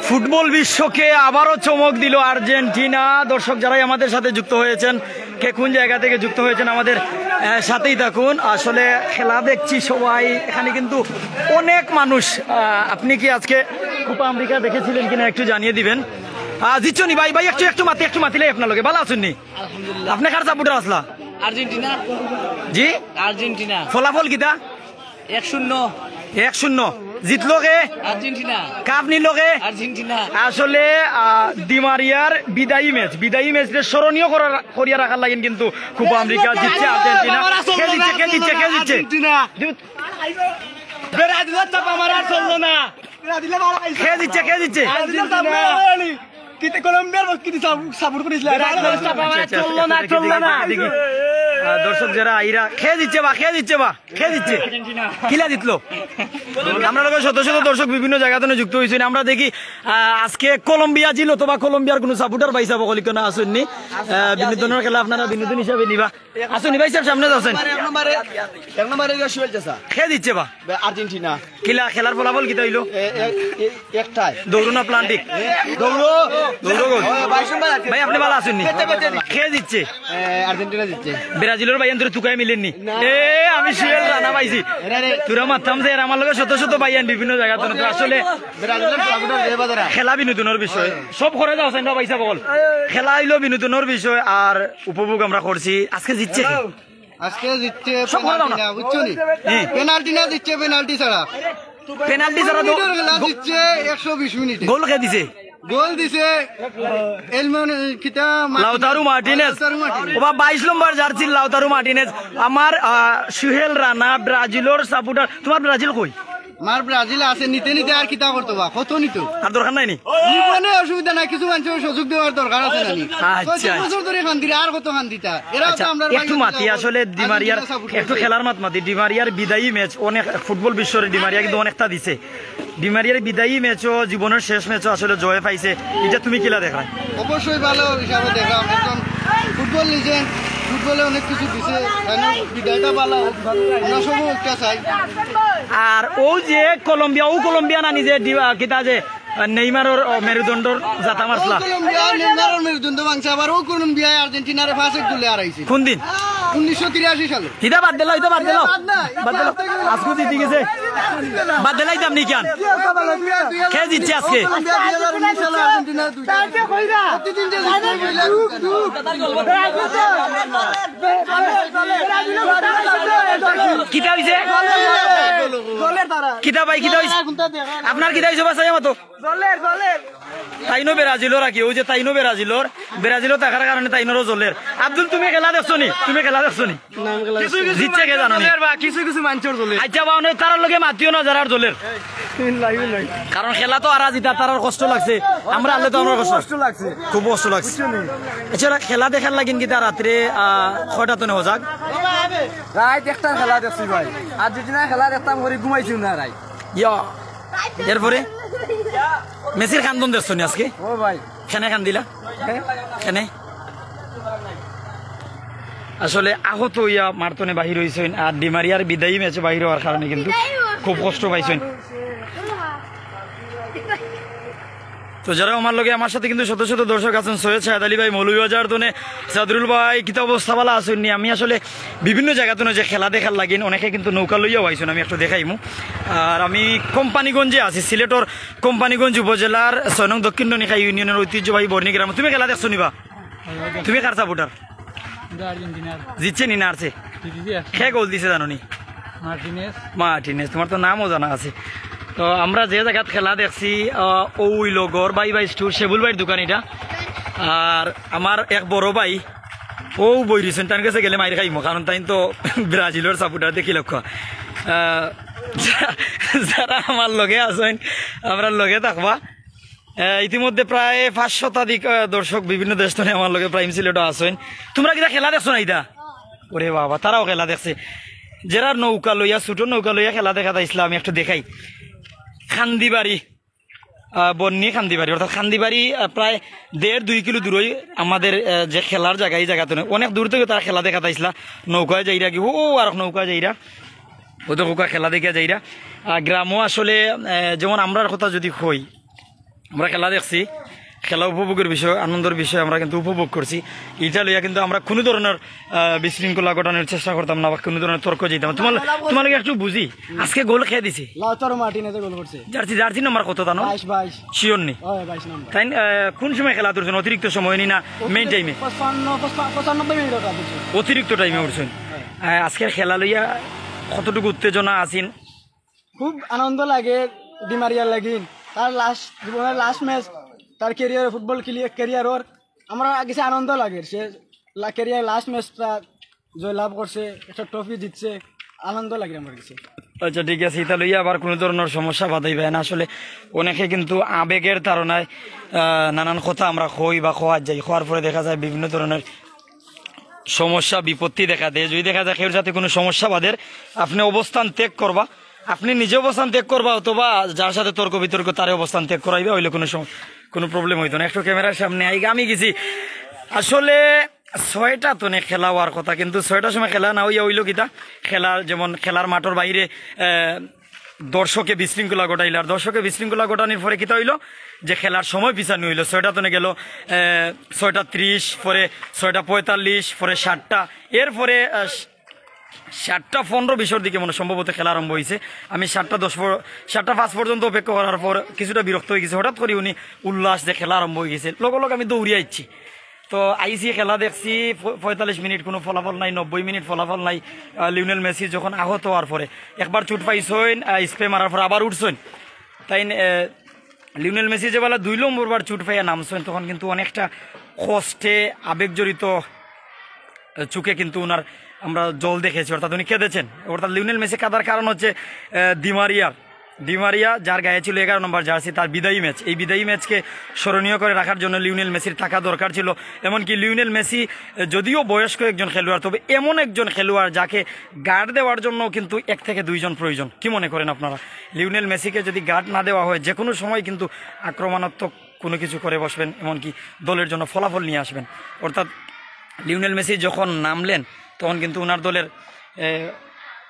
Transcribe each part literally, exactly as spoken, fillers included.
ফুটবল বিশ্বকে আবারও চমক দিল আর্জেন্টিনা। দর্শক যারাই আমাদের সাথে যুক্ত হয়েছেন, কে কোন জায়গা থেকে যুক্ত হয়েছেন, আমাদের আহ, সাথেই থাকুন। আসলে খেলা দেখছি সবাই, এখানে কিন্তু অনেক মানুষ। আহ, আপনি কি আজকে কোপা আমেরিকা দেখেছিলেন কিনা একটু জানিয়ে দিবেন। আহ, জিতছো নি ভাই? ভাই, একটু একটু মাতি একটু মাতিলাই আপনার লগে ভালো আছেন নি? আলহামদুলিল্লাহ। আপনি কার সাপোর্টার আসলা? আর্জেন্টিনা। জি। আর্জেন্টিনা। ফলাফল কিতা? এক শূন্য। এক শূন্য। জিতলো কে? আর্জেন্টিনা। কাপ নিল কে? আর্জেন্টিনা। আসলে আহ, ডিমারিয়ার বিদায়ী ম্যাচ, বিদায়ী ম্যাচটা স্মরণীয় করার করিয়া রাখার লাগেন কিন্তু কোপা আমেরিকা জিতছে আর্জেন্টিনা। কে জিতছে? কে জিতছে? কে জিতছে? আর্জেন্টিনা। ব্রাজিলের চাপা মারা আর চললো না। কে জিতছে? কে জিতছে? আর্জেন্টিনা। কিতে কলম্বিয়ার বস কিতে সাপোর্ট করেছিল? ব্রাজিলের চাপা মারা চললো না, চললো না। দেখি, আহ, দর্শক যারা আইরা, কে জিতছে বা? কে জিতছে বা? কে জিতছে? কিলা জিতলো? আমরা লোক শত শত দর্শক বিভিন্ন জায়গা থেকে যুক্ত হয়েছেন। আমরা দেখি আহ, আজকে কলম্বিয়া জিল অথবা কলম্বিয়ার কোনো সাপোর্টার ভাই সাহেব অকল কেন আসেননি। আহ, বিনোদনের খেলা আপনারা বিনোদন হিসাবে নিবা। আসুন ভাই সাহেব, সামনে আছেন। এক নম্বরে, এক নম্বরে ইয়া শুয়েল চাচা। কে জিতছে বা? আর্জেন্টিনা। কিলা খেলার ফলাফল কিতা হইলো? এ, এ, এ, একটাই। দৌড়ো না প্লান্টিক? দৌড়ো। দৌড়ো গোল। ও, বাইশ নম্বর আছে। ভাই, আপনি ভালো আছেননি? বেঁচে, বেঁচে। কে জিতছে? এ, আর্জেন্টিনা জিতছে। ব্রাজিলের ভাই আন্তরে তুকায় মিলেননি। না। এ, আমি শুয়েল রানা পাইছি। এরা রে। তোরা মারতাম যে এরা আমার লগে শত শত ভাই আন বিভিন্ন জায়গা তো আসলে ব্রাজিলের সাপোর্টার রে বাজারা। খেলা বিনোদনের বিষয়। সব করে যাও, সেন্ডা পয়সা বল। খেলা হইলো বিনোদনের বিষয়, আর উপভোগ আমরা করছি। আজকে জিতছে কে? আজকে জিতছে সব করে দাও না। পেনাল্টি না, বুঝছো নি? হ্যাঁ। পেনাল্টি না জিতছে, পেনাল্টি ছাড়া। পেনাল্টি ছাড়া তো মিনিটের খেলা জিতছে একশো বিশ মিনিটে। গোল কে দিছে? গোল দিছে এলমন, কিতা Martinez. Lautaro Martinez. Lautaro Martinez. ওবা বাইশ নম্বর জার্সির লাউতারো মার্টিনেজ। আমার, আহ, সুহেল রানা, ব্রাজিলর সাপোর্টার। তোমার ব্রাজিল কই? আমার ব্রাজিল আছে, নিতে নিতে আর কিতা করতো বা, কত নিতো? আর দরকার নাই নি? নিবনে অসুবিধা নাই, কিছু মানুষের সুযোগ দেওয়ার দরকার আছে না নি? আচ্ছা, পঁচিশ আচ্ছা। বছর ধরে কান্দিরা, আর কত কান্দিতা? এরা তো আচ্ছা, আমরা একটু মাতি আসলে ডিমারিয়ার, আর্জেন্টিনা সাপোর্ট একটু করি। খেলার মাত মাতি। ডিমারিয়ার বিদায়ী ম্যাচ অনেক, ফুটবল বিশ্বরে ডিমারিয়া কিন্তু অনেকটা দিছে। ডিমারিয়ার বিদায়ী ম্যাচও, জীবনের শেষ ম্যাচও আসলে জয় পাইছে, এটা তুমি কিলা দেখরায়? অবশ্যই ভালো হিসাবে দেখলাম, একজন ফুটবল লিজেন্ড, ফুটবলে অনেক কিছু দিছে, তাই না? বিদায়টা ভালো, আমরা সবও একটা চাই। আর ও যে কলম্বিয়া, ও কলম্বিয়া না নিজে ডি-, আহ, কিতা যে, আহ, নেইমারর, ও, মেরুদণ্ডর জাতা মারছলা? ও কলম্বিয়া, নেইমারর মেরুদণ্ড ভাঙছে, আবার ও কলম্বিয়ায় আর্জেন্টিনারে পাঁচ এক গোলে হারাইছে। কোন দিন? উনিশশো তিরাশি সালে। ইটা বাদ দিলো, ইটা বাদ দিলো। বাদ দিলো। আজকে জিতি গেছে। বাদ দিলাইতাম নি কেন? কে জিতছে আজকে? কিতা হইছে? কিতা ভাই, কিতা হইছে? আপনার কিতা হইছে? বাসায় মতো। তাইনও ব্রাজিলর আর কি, ওই যে তাইনও ব্রাজিলর, ব্রাজিলর থাকার কারণে তাইনরও জ্বলের। আব্দুল, তুমি খেলা দেখছো নি? তুমি খেলা দেখছো নি? জিতছে কে জানো নি? কিছু কিছু মানুষের জ্বলের। আচ্ছা, বা, মানে, তারার লগে মাতিও না, যারার জ্বলের। কারণ খেলা তো আরা জিতা, তারার কষ্ট লাগছে। আমরা আনলে তো আমার কষ্ট। কষ্ট লাগছে। খুব কষ্ট লাগছে। এছাড়া খেলা দেখার লাগিন কিতা রাত্রে, আহ, কয়টা তো নেওয়া যাক? রাইত একটা খেলা দেখছি ভাই। আর্জেন্টিনা খেলা দেখতাম করি ঘুমাইছি না রাইত। ইয়া। এরপরে মেসির কান্দন দেখছো নি আজকে? ও ভাই। কেনে কান্দিলা? হ্যাঁ। কেনে? আসলে আহত হইয়া মারতনে বাহির হইছইন, আর ডিমারিয়ার বিদায়ী ম্যাচে বাহির হওয়ার কারণে কিন্তু খুব কষ্ট পাইছইন। তো যারা আমার লগে, আমার সাথে কিন্তু শত শত দর্শক আছেন, সৈয়দ শাহেদ আলী ভাই, মৌলভীবাজার তনে, সাদরুল ভাই, কিতা অবস্থা, ভালা আছইন নি? আমি আসলে বিভিন্ন জায়গা তনে যে খেলা দেখার লাগিন, অনেকে কিন্তু নৌকা লইয়াও আইছইন, আমি একটু দেখাইমু। আর আমি কোম্পানিগঞ্জে আছি, সিলেটর কোম্পানিগঞ্জ উপজেলার ছয় নং দক্ষিণ ননিখা ইউনিয়নের ঐতিহ্যবাহী বর্ণি গ্রাম। তুমি খেলা দেখছো নিবা? তুমি কার সাপোর্টার? জিতছে নি না হারছে? কে গোল দিছে জানো নি? মার্টিনেজ। মার্টিনেজ, তোমার তো নামও জানা আছে। তো আমরা যে জায়গাত খেলা দেখছি, আহ, ও অইলো গড় বাই বাই স্টোর, শেবুল ভাইর দোকান এটা। আর আমার এক বড় ভাই, ও বই রইছইন, তার কাছে গেলে মাইর খাইমু, কারণ তাই তো ব্রাজিলর সাপোর্টার, দেখি লক্ষ্য। আহ, যা-, যারা আমার লগে আছইন, আমরা লগে থাকবা। আহ, ইতিমধ্যে প্রায় পাঁচ শতাধিক, আহ, দর্শক বিভিন্ন দেশ তনে আমার লগে প্রাইম সিলেটও আছইন। তোমরা কিতা খেলা দেখছো না ইতা? ওরে বাবা, তারাও খেলা দেখছে। যারা নৌকা লইয়া, ছোট নৌকা লইয়া খেলা দেখাত আইছলা, আমি একটু দেখাই। কান্দিবাড়ি, আহ, বন্নি কান্দিবাড়ি, অর্থাৎ কান্দিবাড়ি, আহ, প্রায় দেড় দুই কিলো দূরই আমাদের, আহ, যে খেলার জায়গা, এই জায়গা তনে অনেক দূর থেকে তারা খেলা দেখাত আইছলা। নৌকায় যাইরা কি, ও আর নৌকায় যাইরা, ও তো নৌকা খেলা দেখিয়া যাইরা। আহ, গ্রামও আসলে, আহ, যেমন আমরার কথা যদি কই, আমরা খেলা দেখছি, খেলা উপভোগের বিষয়, আনন্দের বিষয় আমরা কিন্তু উপভোগ করছি। ইটা লইয়া কিন্তু আমরা কোনো ধরনের, আহ, বিশৃঙ্খলা ঘটানোর চেষ্টা করতাম না বা কোনো ধরনের তর্ক যাইতাম না। তোমার, তোমার লগে একটু বুঝি, আজকে গোল কে দিছে? লাউতারো মার্টিনেজে গোল করছে। জার্সি, জার্সি নাম্বার কত তানো? বাইশ, বাইশ। শিওর নি? ওই বাইশ নম্বর। তাই, আহ, কোন সময় খেলা ধরছেন? অতিরিক্ত সময় নি না মেইন টাইমে? পঁচপান্ন, পঁচপা-, পঁচানব্বই মিনিট ওটা দিচ্ছে। অতিরিক্ত টাইমে উঠছেন। হ্যাঁ। আহ, আজকের খেলা লইয়া কতটুকু উত্তেজনা আছেন? খুব আনন্দ লাগে ডিমারিয়ার লাগিন। তার লাস্ট, জীবনের লাস্ট ম্যাচ, তার ক্যারিয়ার, ফুটবল ক্যারিয়ার ওর। আমার কাছে আনন্দ লাগে, সে ক্যারিয়ার লাস্ট ম্যাচটা জয়লাভ করছে, একটা ট্রফি জিতছে, আনন্দ লাগে আমার কাছে। আচ্ছা, ঠিক আছে, ইটা লইয়া আবার কোনো ধরনের সমস্যা বাধাইবে না। আসলে অনেকে কিন্তু আবেগের তাড়নায়, আহ, নানান কথা আমরা কই বা কওয়ার যাই, কওয়ার পরে দেখা যায় বিভিন্ন ধরনের সমস্যা বিপত্তি দেখা দেয়। যদি দেখা যায় কেউর সাথে কোনো সমস্যা বাধের, আপনি অবস্থান ত্যাগ করবা, আপনি নিজে অবস্থান ত্যাগ করবা, অথবা যার সাথে তর্ক বিতর্ক তারে অবস্থান ত্যাগ করাইবা, অইলে কোনো সম-, কোনো প্রবলেম হইতো না। একটু ক্যামেরার সামনে আইগা আমি গেছি। আসলে ছয়টা তনে খেলা হওয়ার কথা, কিন্তু ছয়টার সময় খেলা না হইয়া হইলো কিতা, খেলার, যেমন খেলার মাঠের বাইরে, আহ, দর্শকে বিশৃঙ্খলা ঘটাইল, আর দর্শকে বিশৃঙ্খলা ঘটানোর পরে কিতা হইলো যে খেলার সময় পিছানো হইলো। ছয়টা তনে গেল, আহ, ছয়টা ত্রিশ, পরে ছয়টা পঁয়তাল্লিশ, পরে সাতটা, এরপরে, আহ, সাতটা পনেরো বিশর দিকে মনে হয় সম্ভবত খেলা আরম্ভ হইছে। আমি সাতটা দশ পর-, সাতটা পাঁচ পর্যন্ত অপেক্ষা করার পর কিছুটা বিরক্ত হয়ে গেছি। হঠাৎ করে উনি উল্লাস যে খেলা আরম্ভ হয়ে গেছে, লগে লগে আমি দৌড়িয়া আইছি। তো আইছি, খেলা দেখছি, প-, পঁয়তাল্লিশ মিনিট কোনো ফলাফল নাই, নব্বই মিনিট ফলাফল নাই। আহ, লিওনেল মেসি যখন আহত হওয়ার পরে একবার চুট পাইছইন, আহ, স্প্রে মারার পর আবার উঠছইন। তাই, আহ, লিওনেল মেসি যে বেলা দুই নম্বর বার চুট পাইয়া নামছইন, তখন কিন্তু অনেকটা কষ্টে, আবেগজড়িত, আহ, চোখে কিন্তু ওনার আমরা জল দেখেছি, অর্থাৎ উনি কেঁদেছেন। অর্থাৎ লিওনেল মেসি কাঁদার কারণ হচ্ছে, আহ, দিমারিয়ার, দিমারিয়া যার গায়ে ছিল এগারো নম্বর জার্সি, তার বিদায়ী ম্যাচ। এই বিদায়ী ম্যাচকে স্মরণীয় করে রাখার জন্য লিওনেল মেসির থাকা দরকার ছিল। এমনকি লিওনেল মেসি, আহ, যদিও বয়স্ক একজন খেলোয়াড়, তবে এমন একজন খেলোয়াড় যাকে গার্ড দেওয়ার জন্য কিন্তু এক থেকে দুইজন প্রয়োজন। কি মনে করেন আপনারা? লিওনেল মেসিকে যদি গার্ড না দেওয়া হয়, যে কোনো সময় কিন্তু আক্রমণাত্মক কোনো কিছু করে বসবেন, এমনকি দলের জন্য ফলাফল নিয়ে আসবেন। অর্থাৎ লিওনেল মেসি যখন নামলেন, তখন কিন্তু ওনার দলের, এ,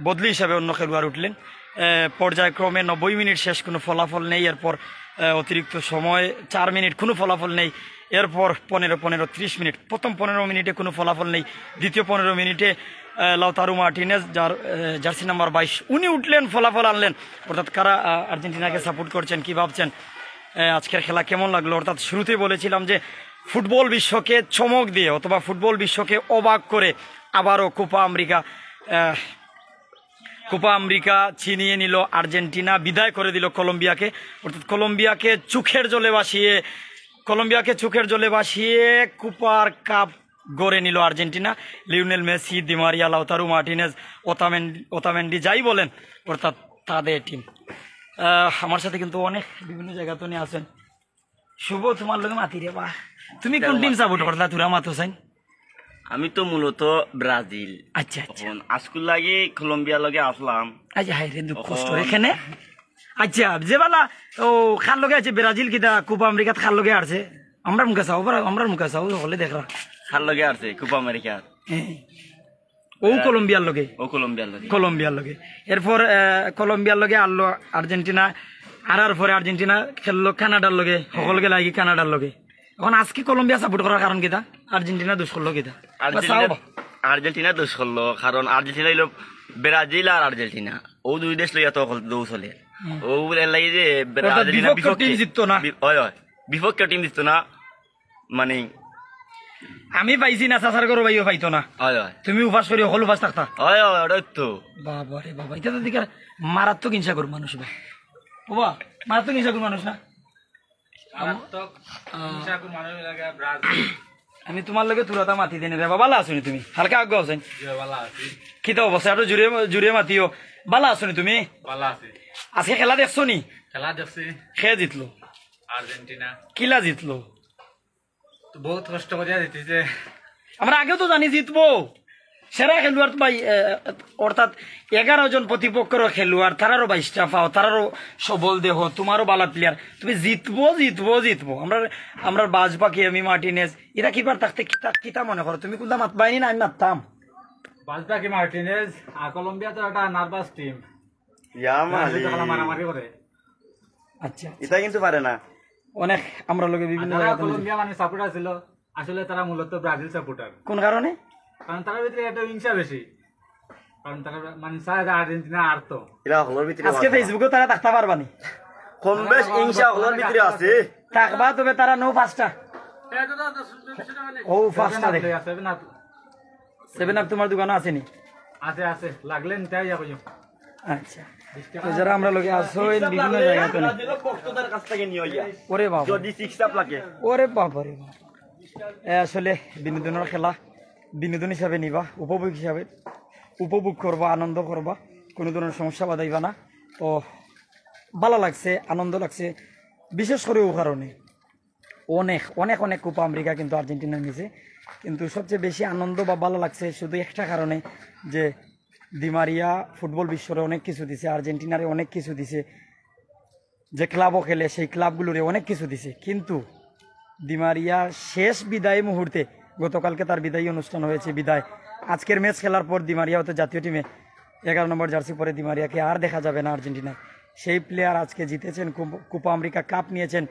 বদলি হিসাবে অন্য খেলোয়াড় উঠলেন। এ, পর্যায়ক্রমে নব্বই মিনিট শেষ, কোনো ফলাফল নেই। এরপর, এ, অতিরিক্ত সময় চার মিনিট, কোনো ফলাফল নেই। এরপর পনেরো, পনেরো, ত্রিশ মিনিট, প্রথম পনেরো মিনিটে কোনো ফলাফল নেই। দ্বিতীয় পনেরো মিনিটে, এ, লাউতারো মার্টিনেজ, যার, এ, জার্সি নাম্বার বাইশ, উনি উঠলেন, ফলাফল আনলেন। অর্থাৎ কারা, আ, আর্জেন্টিনাকে সাপোর্ট করছেন, কি ভাবছেন, এ, আজকের খেলা কেমন লাগলো? অর্থাৎ শুরুতেই বলেছিলাম যে ফুটবল বিশ্বকে চমক দিয়ে অথবা ফুটবল বিশ্বকে অবাক করে আবারও কোপা আমেরিকা, আহ, কোপা আমেরিকা ছিনিয়ে নিল আর্জেন্টিনা, বিদায় করে দিল কলম্বিয়াকে। অর্থাৎ কলম্বিয়াকে চোখের জলে ভাসিয়ে, কলম্বিয়াকে চোখের জলে ভাসিয়ে কোপার কাপ গড়ে নিল আর্জেন্টিনা। লিওনেল মেসি, দিমারিয়া, লাউতারো মার্টিনেজ, ওতামেন-, ওতামেন্ডি যাই বলেন, অর্থাৎ তাদের টিম। আহ, আমার সাথে কিন্তু অনেক বিভিন্ন জায়গা তো নিয়ে আছেন। শুভ, তোমার লগে মাতি রে বা। তুমি কোন টিম সাপোর্ট করলা, তোরা মাতো চাইন? আমি তো মূলত ব্রাজিল। আচ্ছা, আচ্ছা। এখন আজকুর লাগি কলম্বিয়ার লগে আসলাম। আচ্ছা, হায় রে, দুঃখ কষ্ট রে, এখানে। আচ্ছা, যে বালা, ও, কার লগে আছে ব্রাজিল কিতা কোপা আমেরিকাত কার লগে আছে? আমরার মুখে চাও, আমরার মুখে চাও, হলে দেখরা। কার লগে আছে কোপা আমেরিকাত? হ্যাঁ। ও কলম্বিয়ার লগে। ও কলম্বিয়ার লগে। কলম্বিয়ার লগে। এরপর, আহ, কলম্বিয়ার লগে আরলো আর্জেন্টিনা, আর আর পরে আর্জেন্টিনা খেললো কানাডার লগে, হকল গেলা কি কানাডার লগে। এখন আজকে কলম্বিয়া সাপোর্ট করার কারণ কিতা? আর্জেন্টিনা দুষ করলো কিতা? আর্জেন্টিনা, আর্জেন্টিনা দুষ করলো, কারণ আর্জেন্টিনা হইলো ব্রাজিল আর আর্জেন্টিনা, ও দুই দেশ লইয়া তো হকল দৌ চলে। হুম। ও বলে এর লাগি যে ব্রা-, অর্থাৎ আর্জেন্টিনা বিপক্ষের বিপক্ষে। টিম জিততো না। বি-, হয়, হয়। বিপক্ষের টিম জিততো না, মানে আমি পাইছি না, চাচার ঘরো ভাইও পাইতো না। হয়, হয়। তুমি উপাস করি, হকল উপাস থাকতা। হয়, হয়, ওটাই তো। বাবা রে বাবা, এটা তো দিকার মারাত্মক হিংসা করুন মানুষ বা। বাবা, মারাত্মক হিংসা করুন মানুষ না? মারাত্মক আহ। হিংসা করুন মানুষ লাগে ব্রাজিল। আমি তোমার লগে তুরাতা মাতি দেনে রে বাবা, বালা আছো নি তুমি? হালকা আগে আছেন। জি, বালা আছি। কিতা অবস্থা? একটু জুরে, জুরে মাতিও। বালা আছো নি তুমি? বালা আছি। আজকে খেলা দেখছো নি? খেলা দেখছি। কে জিতলো? আর্জেন্টিনা। কিলা জিতলো? তো বহুত কষ্ট করিয়া জিতিছে। আমরা আগেও তো জানি জিতবো। সেরা খেলোয়াড় তো ভাই, আহ, অর্থাৎ এগারো জন প্রতিপক্ষর খেলোয়াড়, তারারও বাইশটা পাও, তারারও সবল দেহ, তোমারও বালা প্লেয়ার। তুমি জিতবো, জিতবো, জিতবো। আমরা, আমরা বাজ পাখি, এমি মার্টিনেজ, এরা কিবার থাকতে কিতা, কিতা মনে করো? তুমি কোনটা মাতবাইনি না আমি মাততাম? বাজ পাখি মার্টিনেজ, আর কলম্বিয়া তো একটা নার্ভাস টিম। ইয়া মালি। মারামারি করে। আচ্ছা। এটা কিন্তু পারে না। অনেক আমরা লগে বিভিন্ন তারা জায়গাত কলম্বিয়া মানে সাপোর্টার ছিল, আসলে তারা মূলত ব্রাজিল সাপোর্টার। কোন কারণে? কারণ তারা ভিতরে একটা হিংসা বেশি, কারণ তারা মানে চায় যে আর্জেন্টিনা আর তো এরা হকলর ভিতরে আজকে আছে। ফেসবুকে তারা থাকতে পারবানি। কম বেশ হিংসা হকলর ভিতরে আছে। থাকবা, তবে তারা নো পাঁচটা। ও পাঁচটা দেখ। সেভেন আপ তোমার দোকানে আছেনি? আছে আছে, লাগলে নিতে ইয়া কইও। আচ্ছা, তো যারা আমরা লগে আছো এই বিভিন্ন জায়গা তো। ভক্তদের কাছ থেকে নিয়ে ইয়া। ওরে বাবা, যদি সিক্স আপ লাগে। ওরে বাবা রে বাবা। এ আসলে বিনোদনের খেলা, বিনোদন হিসাবে নিবা, উপভোগ হিসাবে উপভোগ করবা, আনন্দ করবা, কোনো ধরনের সমস্যা বাধাইবা না। তো ভালো লাগছে, আনন্দ লাগছে, বিশেষ করে ও কারণে অনেক অনেক অনেক কোপা আমেরিকা কিন্তু আর্জেন্টিনা নিছে। কিন্তু সবচেয়ে বেশি আনন্দ বা ভালো লাগছে শুধু একটা কারণে, যে দিমারিয়া ফুটবল বিশ্বরে অনেক কিছু দিছে, আর্জেন্টিনারে অনেক কিছু দিছে, যে ক্লাবও খেলে সেই ক্লাবগুলোরে অনেক কিছু দিছে। কিন্তু দিমারিয়া শেষ বিদায় মুহূর্তে, গতকালকে তার বিদায়ী অনুষ্ঠান হয়েছে, বিদায়, আজকের ম্যাচ খেলার পর দিমারিয়া হয়তো জাতীয় টিমে এগারো নম্বর জার্সি পরে দিমারিয়াকে আর দেখা যাবে না আর্জেন্টিনায়। সেই প্লেয়ার আজকে জিতেছেন, কুপ- কোপা আমেরিকা কাপ নিয়েছেন,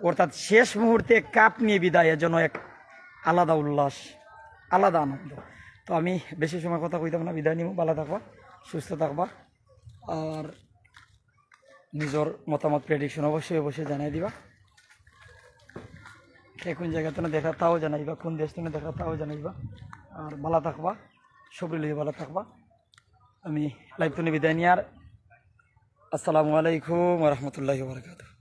অর্থাৎ শেষ মুহূর্তে কাপ নিয়ে বিদায়, এর জন্য এক আলাদা উল্লাস, আলাদা আনন্দ। তো আমি বেশি সময় কথা কইতাম না, বিদায় নিব। ভালো থাকবা, সুস্থ থাকবা, আর নিজের মতামত, প্রেডিকশন অবশ্যই অবশ্যই জানাই দিবা। কে কোন জায়গা থেকে দেখা তাও জানাইবা, কোন দেশ থেকে দেখা তাও জানাইবা। আর ভালো থাকবা, সবরে লইয়া ভালো থাকবা। আমি লাইভ থেকে বিদায় নিয়ার। আসসালামু আলাইকুম ওয়া রাহমাতুল্লাহি ওয়া বারাকাতুহু।